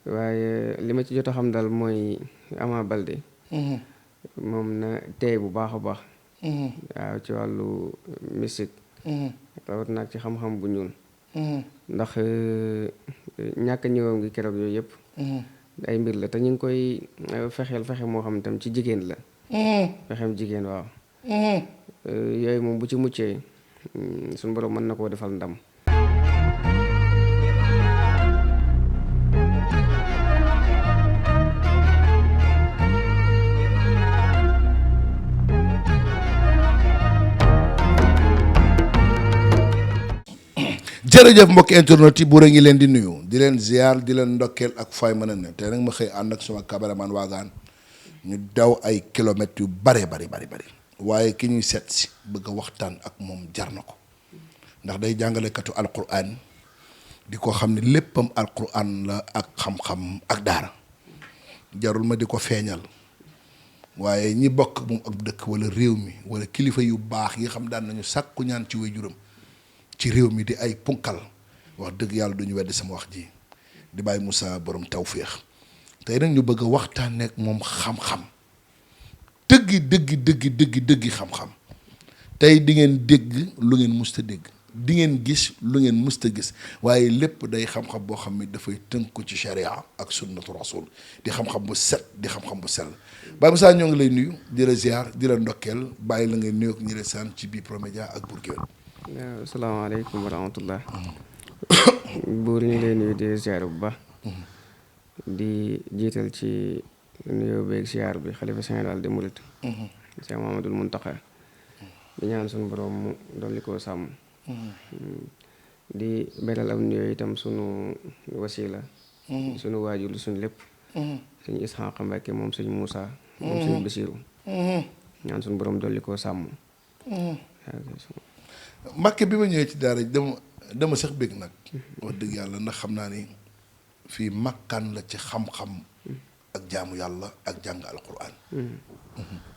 waaye li ma ci jot a xam daal mooy Ama Baldé moom na teey bu baax a baax waaw ci wàllu mystique rawat naag ci xam-xam bu ñuul ndax ñàkk ñëwam gi keroog yooyu yëpp ay mbir la te ñu ngi koy fexe moo xam tam ci jigéen la fexem jigéen waaw yooyu moom bu ci muccee suñu borom mën na koo defal ndam. jërëjëf mbokki internet yi bu ngi leen di nuyu di leen ziar di leen ndokkeel ak fay mën a ne te nag ma xëy ànd ak sama caméraman waagaan ñu daw ay kilomètres yu bari waaye ki ñuy seet si bëgg a waxtaan ak moom jar na ko ndax day jàngalekatu alquran di ko xam ne léppam alquran la ak xam-xam ak daara jarul ma di ko feeñal waaye ñi bokk moom ak dëkk wala réew mi wala kilifa yu baax yi xam daan nañu sàkku ñaan ci waajuram ci réew mi di ay punkal wax dëgg yàlla duñu weddi sama wax ji di bàyyi Moussa borom tawféex tey nag ñu bëgg a waxtaan ak moom xam-xam dëggi xam-xam tey di ngeen dégg lu ngeen musta dégg di ngeen gis lu ngeen musta gis waaye lépp day xam-xam boo xam ne dafay tënku ci sharia ak sunnatu rasul di xam-xam bu set di xam-xam bu sell Baye Moussa ñoo ngi lay nuyu di la ziar di la ndokkeel bàyyi la ngay nuyu ak ñi la saan ci Bprod Média ak Bour Gueweul. waaw asalaamaaleykum wa rahmatullah buur ñu lay nuyu di ziar bu baax di jiital ci nuyoo beeg ziar bi xalifa général des mourides Cheikh Mouhamadoul Mountakha di ñaan suñu borom mu dolli koo sàmm di beral am nuyoo itam sunu wasila sunu waajur suñu lépp suñu Isxaaqa Mbàkke moom suñu Moussa moom suñu Basiiru ñaan suñu borom dolli koo sàmm. Mbàkke bi ma ñëwee ci daara dama sax bëgg nag wax dëgg yàlla ndax xam naa ni fii makkaan la ci xam-xam ak jaamu yàlla ak jàng alquran.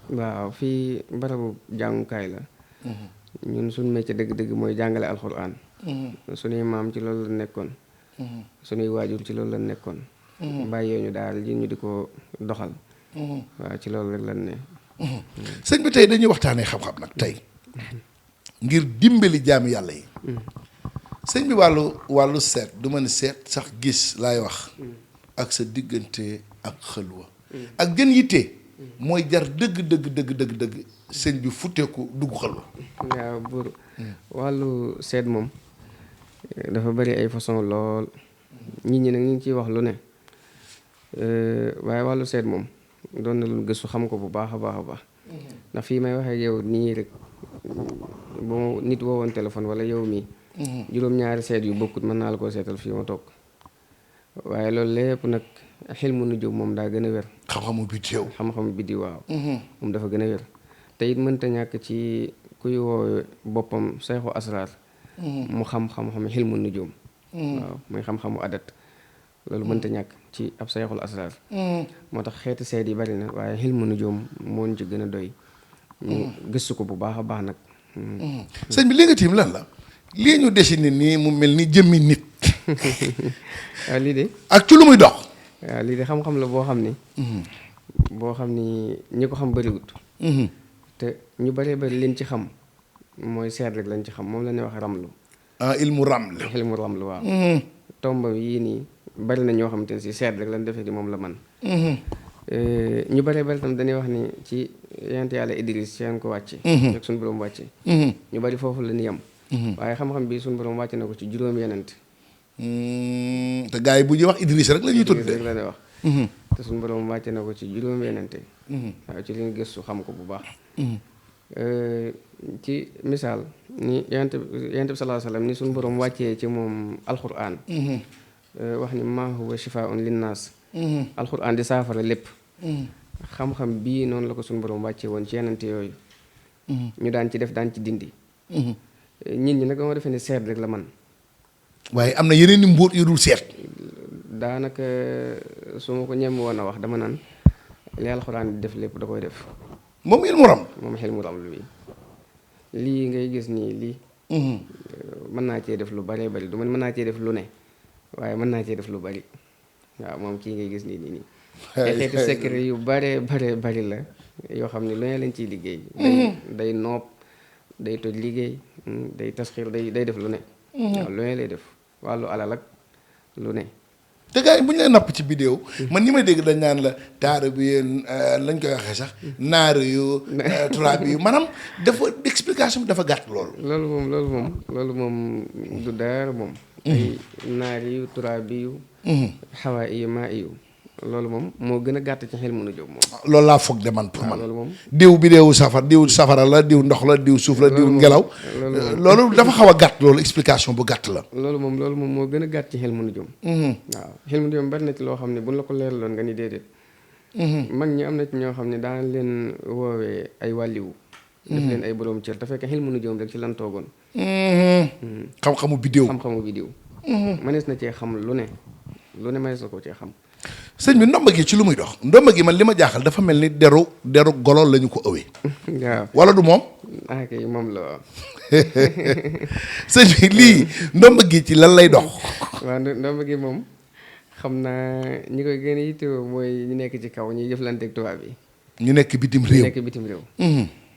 waaw fii barabu jàngukaay la ñun suñu métier dëgg-dëgg mooy jàngale alquran suñuy maam ci loolu la nekkoon suñuy waajur ci loolu la nekkoon bàyyee ñu daal ji ñu di ko doxal waaw ci loolu rek lan ne. sëñ bi tey dañuy waxtaanee xam-xam nag tey ngir dimbali jaami yàlla yi sëñ bi wàllu seet du ma ne seet sax gis laay wax ak sa diggante ak xëlwa ak gën yitte mooy jar dëgg sëñ bi futteeku dugg xëlwa. waaw buur wàllu seet moom dafa bari ay façon lool nit ñi nag ñu ngi ciy wax lu ne waaye wàllu seet moom doon na lu gëstu xam ko bu baax a baax ndax fii may waxee yow nii rek boo nit woowoon téléphone wala yow mii juróom-ñaari seet yu bokkut mën naa la koo seetal fii ma toog waaye loolu lépp nag xilmu nujum moom daa gën a wér. xam-xamu biddiw waaw moom dafa gën a wér te it mënta ñàkk ci kuy woowe boppam sayxu asraar mu xam-xam xilmu nujum waaw muy xam-xamu adat loolu mënta ñàkk ci ab sayxul asraar moo tax xeeti seet yi bari na waaye xilmu nujum moo ñu ci gën a doy ñu gëstu ko bu baax a baax nag. sëñ bi li nga tiim lan la lii ñu dessiné nii mu mel ni jëmmi nit. waaw lii de. ak ci lu muy dox. waaw lii de xam-xam la boo xam ni ñi ko xam bëriwut. te ñu bëree bëri liñ ci xam mooy seet rek lañ ci xam moom la ñuy wax ramlu. ilmu ramlu. ilmu ramlu waaw. tombam yii nii bari na ñoo xamante ne si seet rek lañ defee ni moom la man ñu bëree bëri tam dañuy wax ni ci yonent yàlla Idris ci ko wàcce ak suñu borom wàcce ñu bari foofu la ñu yem waaye xam-xam bi suñu borom wàcce na ko ci juróom yenent te gars yi bu ñuy wax Idris rek la ñuy tudd rek la ñuy wax te suñu borom wàcce na ko ci juróom yenente waaw ci liñ gëstu xam ko bu baax ci misaal ni yonent bi sallallahu alayhi wa sallam ni suñu borom wàccee ci moom alquran wax ni maa huwa shifaa'un linnaas alquran di saafara lépp xam-xam bii noonu la ko suñu borom wàcce woon ci yenente yooyu ñu daan ci def daan ci dindi nit ñi nag dama defee ni seet rek la man waaye am na yeneen i mbóot yu dul seet daanaka su ma ko ñem woon a wax dama naan li alxuraan di def lépp da koy def moom ilmu ram moom xel mu ram lu lii ngay gis nii lii mën naa cee def lu bëree bëri du man mën naa cee def lu ne waaye mën naa cee def lu bëri waaw moom kii ngay gis nii ay xeetu secret yu bari la yoo xam ne lu ne lañ ciy liggéey day noob day toj liggéey day tasxiir day def lu ne waaw lu ne lay def wàllu alal ak lu ne te gars yi bu ñu lay napp ci vidéo man ñi may dégg dañ naan la taara bi yéen lañ koy waxee sax naaru yu turaab yu maanaam dafa explication bi dafa gàtt loolu moom du dara moom ay naari yu turaab yu xawaa yu maa yu loolu moom moo gën a gàtt ci xel mënu jóg moom loolu laa foog de man pour man loolu moom diw diw safara la diw ndox la diw suuf la diw ngelaw loolu dafa xaw a gàtt loolu explication bu gàtt la loolu moom moo gën a gàtt ci xel mënu jóg waaw xel mënu jóg bari na ci loo xam ne buñ la ko leeraloon nga ni déedéet mag ñi am na ci ñoo xam ne daan leen woowee ay wàlliwu def leen ay borom cër te fekk xel mënu jóg rek ci lan toogoon xam-xamu bidéew mënees na cee xam lu ne mënees na ko cee xam sëñ bi ndomba gi ci lu muy dox ndomba gi man li ma jaaxal dafa mel ni deru golo lañu ko ëwee waaw wala du moom kay moom la waaw sëñ bi lii ndomba gi ci lan lay dox waaw ndomba gi moom xam naa ñi koy gën a yittewoo mooy ñu nekk ci kaw ñuy jëflanteeg tubaab yi ñu nekk bitim réew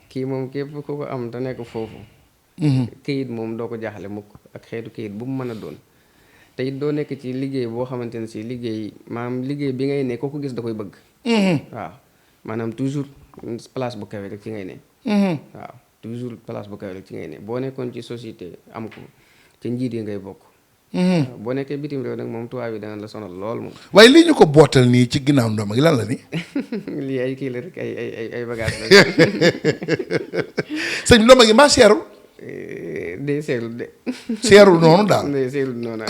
kii moom képp ku ko am te nekk foofu këyit moom doo ko jaaxle mukk ak xeetu këyit bu mu mën a doon te it doo nekk ci liggéey boo xamante ne si liggéey bi ngay ne koo ko gis da koy bëgg waaw maanaam toujours place bu kawe rek ci ngay ne waaw toujours place bu kawe rek ci ngay ne boo nekkoon ci société am ko ca njiit yi ngay bokk boo nekkee bitim réew nag moom tubaab yi dana la sonal lool moom waaye lii ñu ko bootal nii ci ginnaaw ndoom gi lan la ni lii ay kii la rek ay bagage la sëñ bi ndoom gi maa seerul de seerul de seerul noonu daal de seerul noonu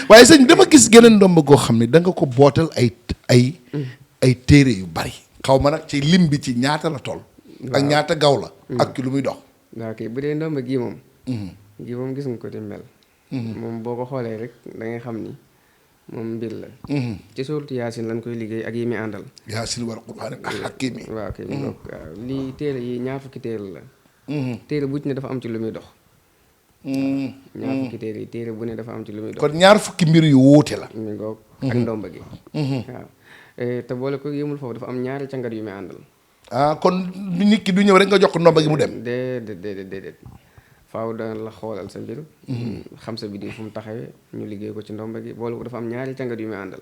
waaye sëñ dama gis geneen ndomb goo xam ne da nga ko bootal ay téere yu bari xaw ma nag ci lim bi ci ñaata la toll ak ñaata gaw la ak ci lu muy dox waaw kay bu dee ndomb gii moom gis nga ko di mel moom boo ko xoolee rek da ngay xam ni moom mbir la ci suuratu yaasin lañ koy liggéey ak yi muy àndal yaasin wal qur'aan ak hakiim waaw kay waaw lii téere yi ñaar fukki téere la téere bu ci ne dafa am ci lu muy dox ñaar fukki téere bu ne dafa am ci lu muy dox kon ñaar fukki mbir yu wuute la mi ngoog ak ndomba gi waaw te boole ko yëmul foofu dafa am ñaari cangat yu muy àndal kon nit ki du ñëw rek nga jox ko ndomba gi mu dem déedéet faaw dana la xoolal sa mbir xam sa biddiw fu mu taxawee ñu liggéey ko ci ndomba gi boole ko dafa am ñaari cangat yu muy àndal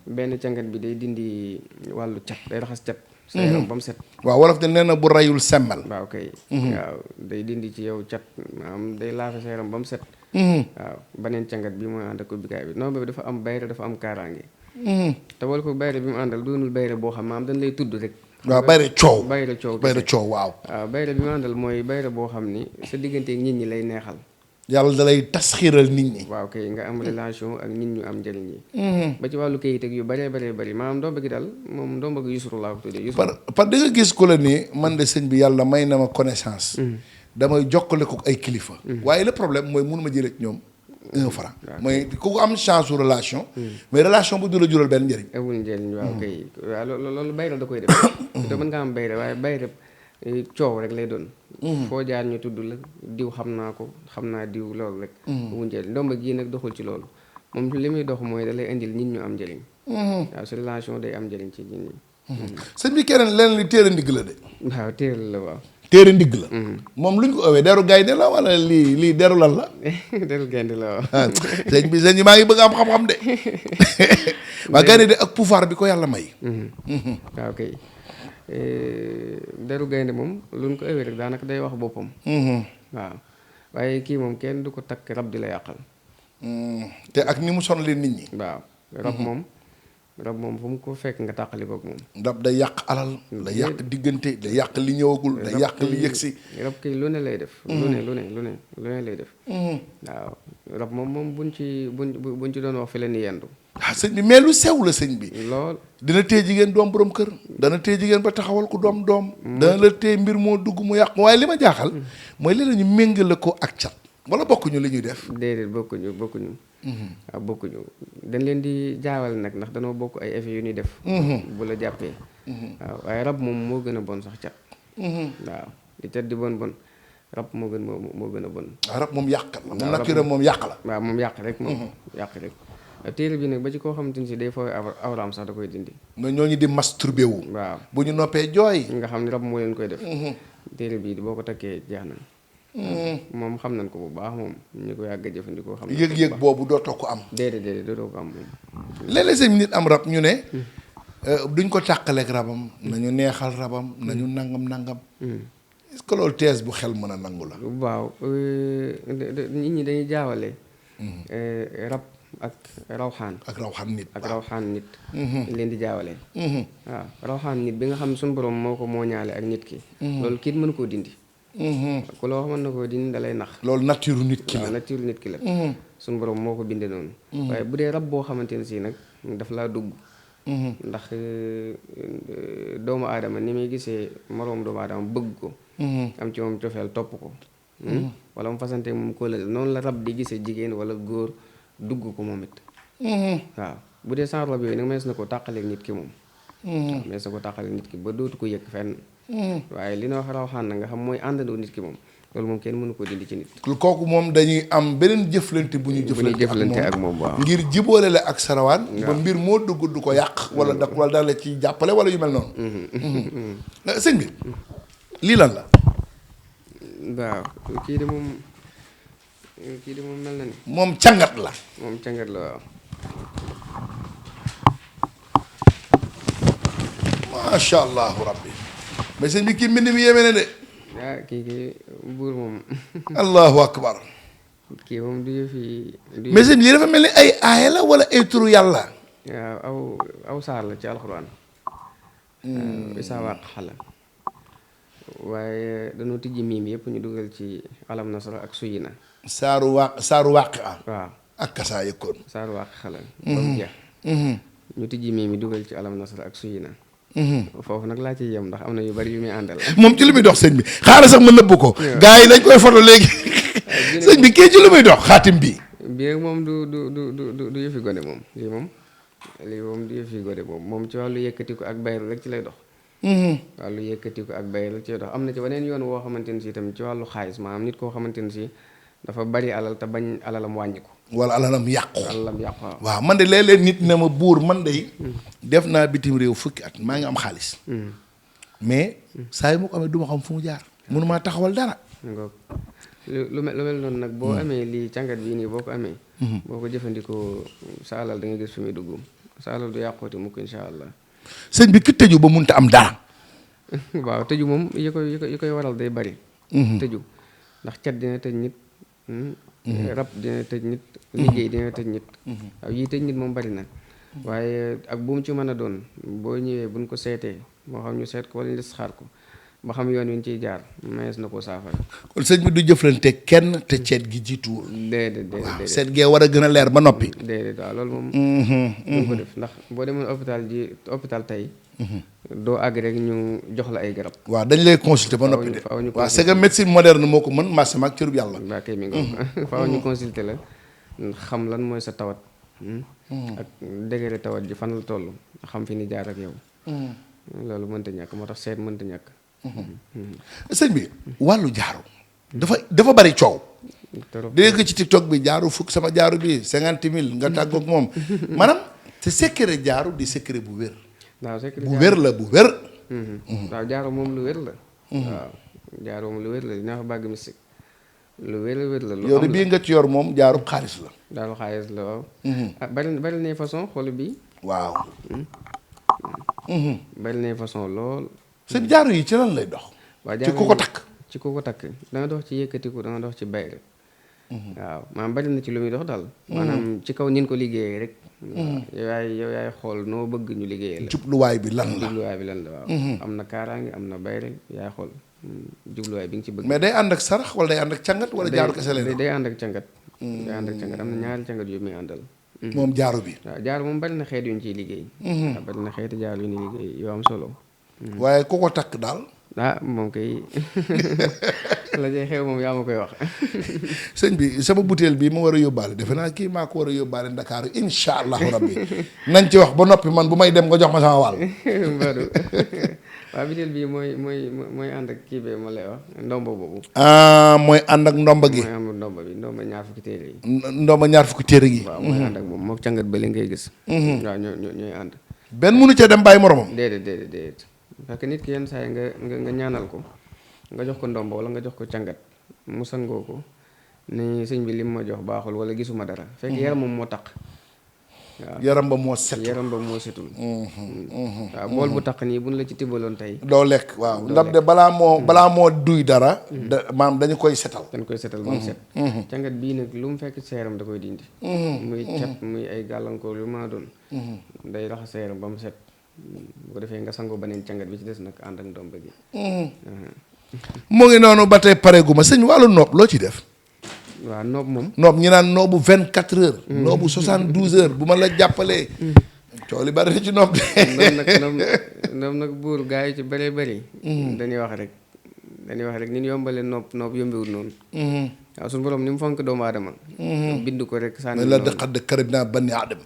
benn cangat bi day dindi wàllu cat day raxas cat sa yaram ba mu set waaw wolof de nee na bu rayul semmal waaw kay waaw day dindi ci yow cat maanaam day laafe sa yaram ba mu set waaw beneen cangat bi mooy ànd ak ubbikaay bi ndomba bi dafa am bayre dafa am kaaraange te boole ko bayre bi mu àndal doonul bayre boo xam maanaam dañ lay tudd rek waaw bayre coow waaw waaw bayre bi mu àndal mooy bayre boo xam ni sa digganteeg nit ñi lay neexal yàlla da lay tasxiiral nit ñi waaw kay nga am relation ak nit ñu am njëriñ yi ba ci wàllu kayit ak yu bëree bëri maanaam ndomba gi daal moom ndomba gi yusuru laa ko tuddee par da nga gis ku la ni man de sëñ bi yàlla may na ma connaissance damay jokkale ko ay kilifa waaye le problème mooy mënu ma jëlee ak ñoom 1 franc mooy ku ko am chance su relation mais relation bu du la jural benn njëriñ amul njëriñ waaw kay waaw loolu bayre da koy def te mën nga am bayre waaye bayre coow rek lay doon foo jaar ñu tudd la diw xam naa diw loolu rek amul njëriñ ndomba gii nag doxul ci loolu moom li muy dox mooy da lay indil nit ñu am njëriñ waaw sa relation day am njëriñ ci nit ñi sëñ bi keneen leneen li téere ndigg la de waaw téere la waaw téere ndigg la moom lu ñu ko owee deru gaynde la wala lii deru lan la deru gaynde la waaw sëñ bi maa ngi bëgg am xam-xam de waa gaynde de ak pouvoir bi ko yàlla may waaw kay deru gaynde moom lu ñu ko owee rek daanaka day wax boppam waaw waaye kii moom kenn du ko takk rab di la yàqal te ak ni mu sonalee nit ñi waaw rab moom fu mu ko fekk nga tàqali koog moom rab day yàq alal day yàq diggante day yàq li ñëwagul day yàq li yëgsi rab kay lu ne lay def lu ne lay def waaw rab moom buñ ci doon wax fi leen yendu sëñ bi mais lu sew la sëñ bi lool dina téye jigéen doom borom kër dana téye jigéen ba taxawal ko doom dana la téye mbir moo dugg mu yàq waaye li ma jaaxal mooy léeg-léeg ñu méngale ko ak cat wala bokkuñu li ñuy def déedéet bokkuñu waaw bokkuñu dañ leen di jaawal nag ndax danoo bokk ay effets yu ñuy def bu la jàppee waaw waaye rab moom moo gën a bon sax cat waaw di cat di bon rab moo gën a bon rab moom yàq la moom naturel moom yàq la waaw moom yàq rek téere bi nag ba ci koo xamante ni si day fooy awraam sax da koy dindi. mais ñooñu di masturbé wu. waaw bu ñu noppee jooy. nga xam ni rab moo leen koy def. téere bii boo ko takkee jeex na. moom xam nañ ko bu baax moom ñu ko yàgg a jëfandikoo. xam nañ ko bu baax yëg-yëg boobu dootoo ko am. déedéet dootoo ko am moom. léeg-léeg seen nit am rab ñu ne. duñ ko tàqaleeg rabam. nañu neexal rabam nañu nangam. est-ce que loolu thèse bu xel mën a nangu la. waaw nit ñi dañuy jaawale. rab ak rawxaan. ak rawxaan nit. ak rawxaan nit. leen di jaawale. waaw rawxaan nit bi nga xam ne suñu borom moo ko mooñaale ak nit ki. loolu kii mënu koo dindi. ku la wax mën na koo dindi da lay nax. loolu nature nit ki la waaw nature nit ki la. suñu borom moo ko bindee noonu. waaye bu dee rab boo xamante ne si nag daf laa dugg. ndax doomu aadama ni muy gisee moroom doomu aadama bëgg ko. am ci moom cofeel topp ko. wala mu fasante moom kóolal noonu la rab di gisee jigéen wala góor dugg ko moom it. waaw bu dee sans rab yooyu nag mees na ko tàqaleeg nit ki moom. mees na ko tàqaleeg nit ki ba dootu ko yëg fenn. waaye li na wax rawxaan na nga xam mooy àndandoo nit ki moom loolu moom kenn mënu ko dindi ci nit. kooku moom dañuy am beneen jëflante bu ñu jëflante ak moom waaw. ngir jiboole la ak sarawaan. ba mbir moo dugg du ko yàq. wala da la ci jàppale wala yu mel noonu. sëñ bi lii lan la. waaw kii de moom mel na ni. moom cangat la. moom cangat la waaw. macha allahu rabbi mais sëñ bi kii mbind mi yéeme na de. ah kii buur moom. allahu akbar. kii moom du yëf yi. mais sëñ bi lii dafa mel ni ay aaya la wala ay turu yàlla. waaw aw saar la ci alxuraan. isaa wàq xala waaye dañoo tijji miim yëpp ñu dugal ci alam nasra ak suyina. saaru wàq a. waaw ak kasaa yëkkoon. saaru wàq xala. ba mu jeex. ñu tijji miim yi dugal ci alam nasra ak suyina. foofu nag laa ciy yem ndax am na yu bari yu muy àndal. moom ci lu muy dox sëñ bi xaaral sax ma nëbb ko. gars yi dañ koy foto léegi. sëñ bi kii ci lu muy dox xaatim bi. bii rek moom du yëfi gone moom lii moom du yëfi gone moom ci wàllu yëkkatiku ak bayru rek ci lay dox. wàllu yëkkatiku ak bayru ci lay dox am na ci waneen yoon woo xamante ne si itam ci wàllu xaalis maanaam nit koo xamante ne si dafa bari alal te bañ alalam wàññi ko. wala alalam yàqu. waaw. waaw man de léeg-léeg nit ne ma buur man de. def naa bitim réew fukki at maa ngi am xaalis. mais saa yu ma ko amee du ma xam fu mu jaar. mënumaa taxawal dara. lu mel noonu nag boo amee lii càngat bii nii boo ko amee. boo ko jëfandikoo sa alal da nga gis fi muy dugg sa alal du yàqooti mukk insha allah. sëñ bi ki tëju ba munta am dara. waaw tëju moom yi koy waral day bari. tëju ndax cat dina tëj nit. rab dina tëj nit. liggéey dina tëj nit. waaw yii tëj nit moom bari na. waaye ak bu mu ci mën a doon boo ñëwee buñ ko seetee moo xam ñu seet ko wala ñu xaar ko ba xam yoon wi ñu ciy jaar mayees na ko saafara. kon sëñ bi du jëflante kenn te ceet gi jiituwul. déedéet seet gee war a gën a leer ba noppi. déedéet waaw loolu moom. du ko def ndax boo demoon hôpital tey. doo àgg rek ñu jox la ay garab. waaw dañ lay consulter ba noppi de. waaw c'est que médecine moderne moo ko mën marché maag cërub yàlla. waa kay mi ngi faaw ñu consulter la xam lan mooy sa tawat. ak degré tawat ji fan la toll xam fi ni jaar ak yow. loolu mënta ñàkk moo tax seet mënta ñàkk. sëñ bi wàllu jaaru. dafa bari coow. dégg ci TikTok bi jaaru fukk sama jaaru bi 50 000 nga tàggoog moom maanaam te secret jaaru di secret bu wér. waaw secret bu wér la bu wér. waaw jaaru moom lu wér la. waaw jaaru moom lu wér la dinaa fa bàgg mystique lu wér la. yow de bii nga ci yor moom jaaru xaalis la. jaaru xaalis la waaw. ah bari na façon xool bi. waaw. bari na façon lool. sa jaaru yi ci lan lay dox. waaw ci ku ko takk. ci ku ko takk danga dox ci yëkkatiku danga dox ci bayre. waaw maanaam bari na ci lu muy dox daal. maanaam ci kaw nin ko liggéeyee rek. yow yaay xool noo bëgg ñu liggéeyee la. jubluwaay bi lan la waaw. am na kaaraange am na bayre yaay xool jubluwaay bi nga ci bëgg. mais day ànd ak sarax wala day ànd ak cangat wala jaaru kese lay day ànd ak cangat. day ànd ak cangat am na ñaari cangat yu muy àndal. moom jaaru bi. waaw jaaru moom bari na xeet yu ñu ciy liggéey. waaw bari na xeeti jaaru yu ñuy liggéey yoo am solo. waaye ku ko takk daal. moom kay la cay xew moom yaa ma koy wax. sëñ bi sama butéel bii ma war a yóbbaale defe naa kii maa ko war a yóbbaale Ndakaaru insha allahu rabbi nañ ci wax ba noppi man bu may dem nga jox ma sama wàll. waaw biteel bii mooy ànd ak kii bee ma lay wax ndomba boobu. mooy ànd ak ndomba gi. mooy ànd ak ndomba bi ndomba ñaar fukki téere yi. ndomba ñaar fukki téere gi. waaw mooy ànd ak moom mook càngat ba li ngay gis. waaw ñooy ànd. benn mënu cee dem bàyyi moromam. déedéet parce que nit ki yenn saa yi nga ñaanal ko nga jox ko ndomba wala nga jox ko càngat mu sangoo ko ni sëñ bi lim ma jox baaxul wala gisuma dara. fekk yaramam moo taq. waaw yaram ba moo set. yaram ba moo setul. waaw bool bu taq nii buñ la ci tibbaloon tey. doo lekk waaw ndab de balaa moo duy dara. maanaam dañu koy setal. dañ koy setal ba mu set. càngat bii nag lu mu fekk sa yaram da koy dindi. muy cat muy ay gàllankoor lu ma doon. day raxas sa yaram ba mu set. bu ko defee nga sangoo beneen càngat bi ci des nag ànd ak ndomba gi. mu ngi noonu ba tey pareegu ma sëñ wàllu nopp loo ci def. waaw noob moom. noob ñi naan noobu 24 heures. noobu 72 heures bu ma la jàppalee. coow li bari na ci noob de. noob nag buur gaa yi ci bëree bëri. dañuy wax rek ni ñu yombalee noob yombewul noonu. waaw suñu borom ni mu fonk doomu aadama. bind ko rek sànni la xadd karib naa bani aadama.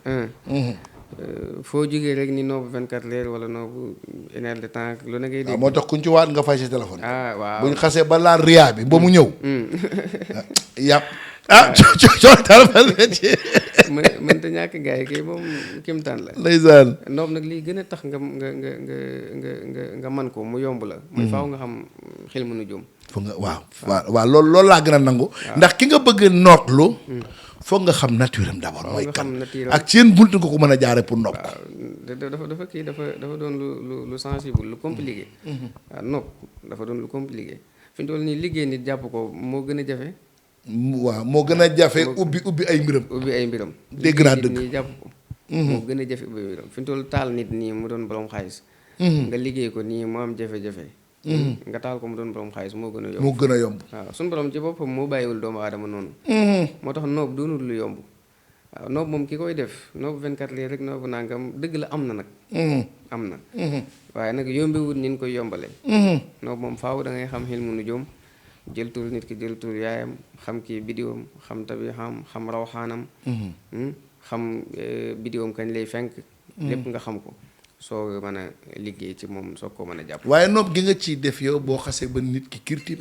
foo jógee rek ni noobu 24 heures wala noobu une heure de temps lu ne ngay dégg. moo tax kuñ ci waat nga fay sa téléphone. waaw bu ñu xasee ba laal riyaa bi ba mu ñëw. yàpp coono daal mënta ñàkk gars yi kii moom kimtaan la. ndeysaan. noob nag lii gën a tax nga man ko mu yomb la. mooy faaw nga xam xel mënu jum. foog nga waaw loolu laa gën a nangu. ndax ki nga bëgg nootlu. foog nga xam nature am d'abord. mooy kan ak ci yéen buntu nga ko mën a jaare pour nopp. waaw dafa doon lu sensible lu compliqué. waaw nopp dafa doon lu compliqué fi mu toll nii liggéey nit jàpp ko moo gën a jafe. waaw moo gën a jafe ubbi ay mbiram. dégg naa dëgg nii jàpp ko. moo gën a jafe ubbi ay mbiram fi mu toll taal nit nii mu doon borom xaalis. nga liggéey ko nii mu am jafe-jafe. nga taal ko mu doon borom xaalis moo gën a yomb. waaw suñu borom ci boppam moo bàyyiwul doomu aadama noonu. moo tax noob doonul lu yomb. waaw noob moom ki koy def noob 24 heures rek noobu nangam dëgg la am na nag. am na. waaye nag yombewul ni ñu koy yombalee. noob moom faaw da ngay xam xel mu nu joom jël tur nit ki jël tur yaayam xam kii bidiwam xam tabi xam rawxaanam. xam bidiwam kañ lay fenk. lépp nga xam ko. soo mën a liggéey ci moom soo ko mën a jàpp. waaye noob gi nga ciy def yow boo xasee ba nit ki kirtim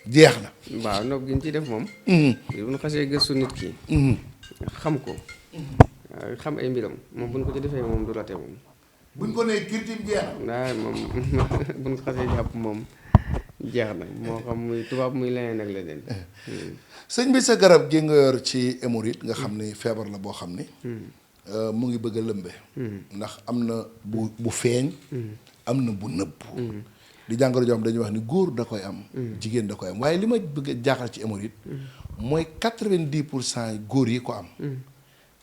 jeex na. waaw noob gi ñu ciy def moom. bu ñu xasee gëstu nit ki. xam ko. xam ay mbiram moom bu ñu ko ci defee moom du rate moom. buñ ko nee kirtim jeex na. waaw moom bu ñu ko xasee jàpp moom jeex na moo xam muy tubaab muy leneen ak leneen. sëñ bi sa garab gi nga yor ci hémorroïde nga xam ni feebar la boo xam ni. mu ngi bëgg a lëmbe. ndax am na bu feeñ. am na bu nëbb. di jàngoro joo xam dañuy wax ni góor da koy am. jigéen da koy am waaye li ma bëgg a jaaxal ci hémorroïde mooy 90% góor yi ko am.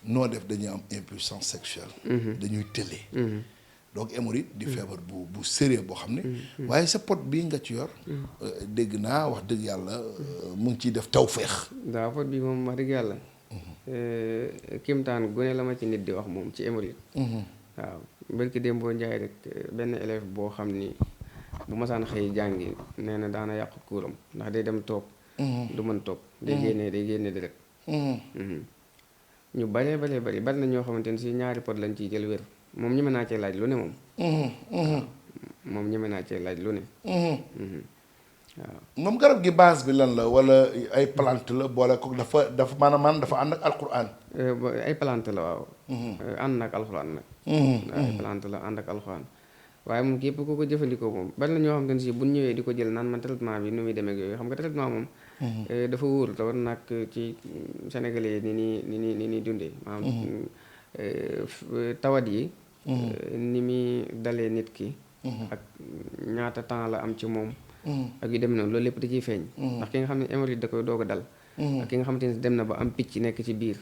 noo def dañuy am impuissance sexuelle. dañuy tële. donc hémorroïde di feebar bu sérieux boo xam ne. waaye sa pot bii nga ci yor. dégg naa wax dëgg yàlla mu ngi ciy def tawféex. waaw pot bi moom wax dëgg yàlla. kimtaan gone la ma ci nit di wax moom ci hémorroïde. waaw barki démboo njaay rek benn élève boo xam ni bu masaan xëy jàngi nee na daana yàqu kuuram ndax day dem toog. du mën toog day génne deret. ñu bari na ñoo xamante ne si ñaari pot lañ ciy jël wér moom ñeme naa cee laaj lu ne moom. moom ñeme naa cee laaj lu ne. waaw moom garab gi base bi lan la wala ay plante la boole ko dafa maanaam dafa ànd ak alquran. ay plante la waaw. ànd ak alquran nag. ay plante la ànd ak alquran waaye moom képp ku ko jëfandikoo moom bari na ñoo xam te ne si bu ñëwee di ko jël naan man traitement bi nu muy demee ak yooyu xam nga traitement moom. dafa wóor te war nag ci sénégalais ni ñuy dundee maanaam tawat yi. ni muy dalee nit ki. ak ñaata temps la am ci moom. ak yu dem noonu loolu lépp da ciy feeñ. ndax ki nga xam ne hémorroïde da koy doog a dal. ak ki nga xamante ne dem na ba am picc nekk ci biir.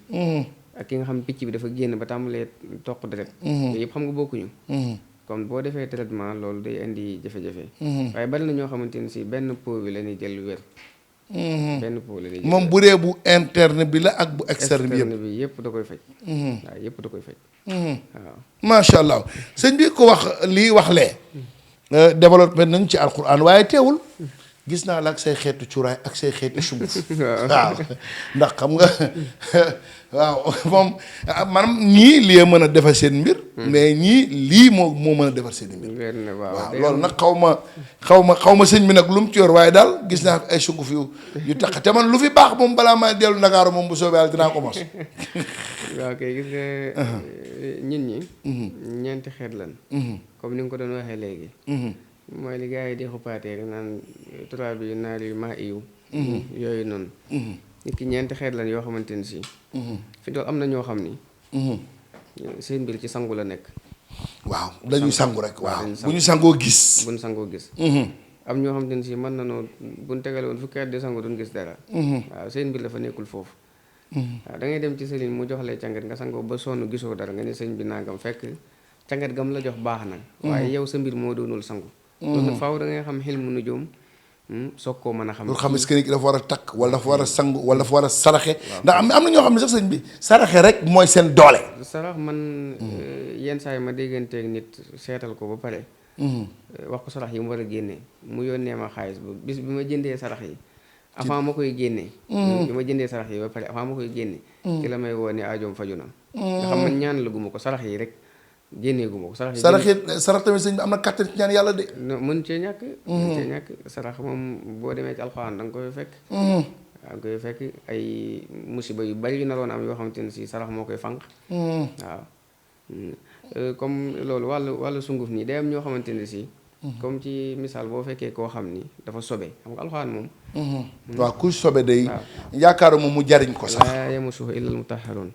ak ki nga xam picc bi dafa génn ba tàmbalee toq deret. yooyu yëpp xam nga bokkuñu. comme boo defee traitement loolu day indi jafe-jafe. waaye bari na ñoo xamante ne si benn pot bi la ñuy jël wér. benn pot la ñuy jël moom bu dee bu interne bi la ak bu externe bi yëpp da koy faj. waaw yëpp da koy faj. waaw macha allah sëñ bi ko wax lii wax lee. développé nañ ci alquran waaye teewul gis naa la ak say xeetu cuuraay ak say xeetu sunguf waaw ndax xam nga waaw moom maanaam ñii lii mën a defar seen mbir mais ñii lii moo mën a defar seen mbir waaw loolu nag xaw ma sëñ bi nag lu mu ci yor waaye daal gis naa ay sunguf yu tax te man lu fi baax moom balaa may dellu Ndakaaru moom bu soobee yàlla dinaa ko mos waaw kay gis nga nit ñi ñeenti xeet lan comme ni nga ko doon waxee léegi mooy li gars yi di xupaatee rek naan tubaab bi naar yu maa iw yooyu noonu nit ki ñeenti xeet lan yoo xamante ni si fi dool am na ñoo xam ni seen mbir ci sangu la nekk waaw dañuy sangu rek waaw bu ñu sangoo gis am ñoo xamante ni si mën na noo buñ tegale woon fukki at di sangu duñ gis dara waaw seen mbir dafa nekkul foofu waaw da ngay dem ci sëriñ mu jox lay cangat nga sangoo ba sonn gisoo dara nga ne sëñ bi nangam fekk cangat gam la jox baax na waaye yow sa mbir moo doonul sangu loolu faaw da ngay xam xel mu nu joom soog koo mën a xam. loolu xam est-ce que nit ki dafa war a takk wala dafa war a sangu wala dafa war a saraxe. ndax am na ñoo xam ne sax sëñ bi saraxe rek mooy seen doole. sarax man yenn saa yi ma dégganteeg nit seetal ko ba pare. wax ko sarax yi mu war a génnee mu yónnee ma xaalis ba bis bi ma jëndee sarax yi. avant ma koy génnee. bi ma jëndee sarax yi ba pare avant ma koy génnee. ci la may woo ne aajoom faju na. nga xam man ñaan la guma ko sarax yi rek. génneegu ma ko sarax tamit sëñ bi am na kàttan ci ñaan yàlla de. mën cee ñàkk. mën cee ñàkk sarax moom boo demee ci alxuraan da nga koy fekk. da nga koy fekk ay musiba yu bari yu naroon am yoo xamante ne si sarax moo koy fànq. waaw comme loolu wàllu sunguf nii day am ñoo xamante ne si. comme ci misaal boo fekkee koo xam ni dafa sobe xam nga alxuraan moom. waaw ku sobe day. yaakaaru moom mu jariñ ko sax. laa yamassuhu illal mutahharuun.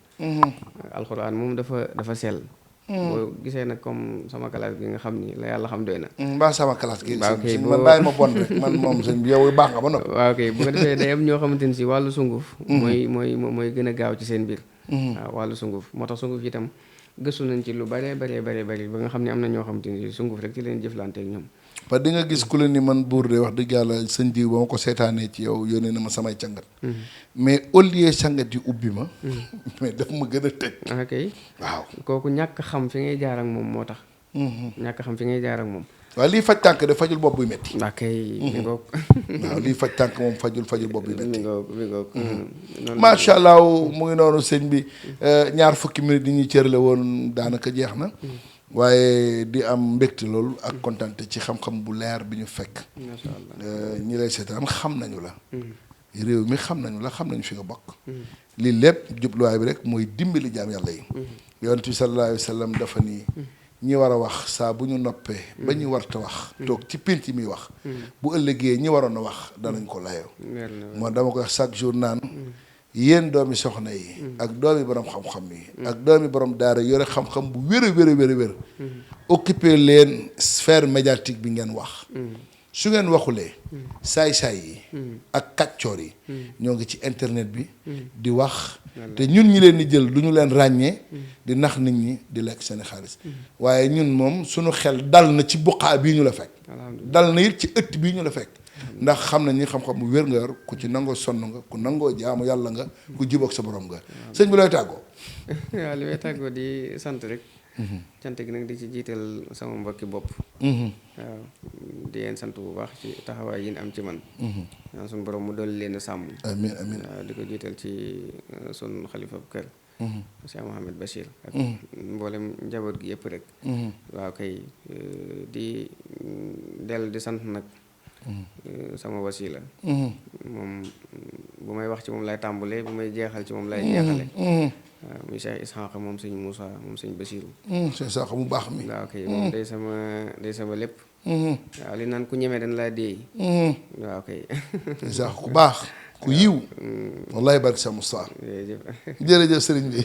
alxuraan moom dafa sell. boo gisee nag comme sama classe gi nga xam ni la yàlla xam doy na. mbaa sama classe gi. waaw kay man bàyyi ma bon rek man moom sëñ bi yow baax nga ba noppi. waaw kay bu ko defee day am ñoo xamante ni si wàllu sunguf. mooy gën a gaaw ci seen biir. waaw wàllu sunguf moo tax sunguf itam gëstu nañ ci lu bare ba nga xam ne am na ñoo xamante ni sunguf rek ci leen jëflante ak ñoom. parce que di nga gis ku la ni man buur de wax dëgg yàlla sëñ diw ba ma ko seetaanee ci yow yónnee na ma samay cangat. mais au lieu cangat yi ubbi ma. mais daf ma gën a tëj. ok waaw kooku ñàkk xam fi ngay jaar ak moom moo tax. ñàkk xam fi ngay jaar ak moom. waaw lii faj tànk de fajul bopp buy métti. ok mi ngoog. waaw lii faj tànk moom fajul bopp buy métti. mi ngoog. macha allah mu ngi noonu sëñ bi ñaar fukki minutes yi ñuy cërale woon daanaka jeex na. waaye di am mbégte loolu ak kontante ci xam-xam bu leer bi ñu fekk. macha allah ñi lay seetaan xam nañu la. réew mi xam nañu la xam nañu fi nga bokk. lii lépp jubluwaay bi rek mooy dimbali jaam yàlla yi. yonent bi sallallahu alayhi wa sallam dafa nii. ñi war a wax saa bu ñu noppee. ba ñu warta wax. toog ci pénc mi wax. bu ëllëgee ñi waroon a wax danañ ko layoo. moo dama koy wax chaque jour naan. yéen doomi soxna yi. ak doomi borom xam-xam yi. ak doomi borom daara yore xam-xam bu wér. occupé leen sphère médiatique bi ngeen wax. su ngeen waxulee. saay-saay yi. ak kàccoor yi. ñoo ngi ci internet bi. di wax. te ñun ñi leen di jël du ñu leen ràññee. di nax nit ñi di lekk seen xaalis. waaye ñun moom suñu xel dal na ci buqaa bii ñu la fekk. dal na it ci ëtt bii ñu la fekk. ndax xam nañ ni xam-xam bu wér nga yor ku ci nangoo sonn nga ku nangoo jaamu yàlla nga ku jiboog sa borom nga sëñ bi looy tàggoo. waaw li may tàggoo di sant rek. cant gi nag di ci jiital sama mbokki bopp. waaw di leen sant bu baax ci taxawaay yi am ci man. waaw suñu borom mu dolli leen a sàmm. amiin amiin waaw di ko jiital ci sunu xalifa bu kër. Cheikh Mouhamed Bachir. ak mboolem njaboot gi yëpp rek. waaw kay di dellu di sant nag. sama wasila. moom bu may wax ci moom lay tàmbalee bu may jeexal ci moom lay jeexale. waaw muy Cheikh Ishaqa moom sëñ Moussa moom sëñ Basiru. Cheikh Ishaqa mu baax mi. waaw kay moom day sama lépp. waaw li naan ku ñemee dañ laa déey. waaw kay. Ishaqa ku baax ku yiw. wallahi barke sa Moussa. jërëjëf sëriñ bi.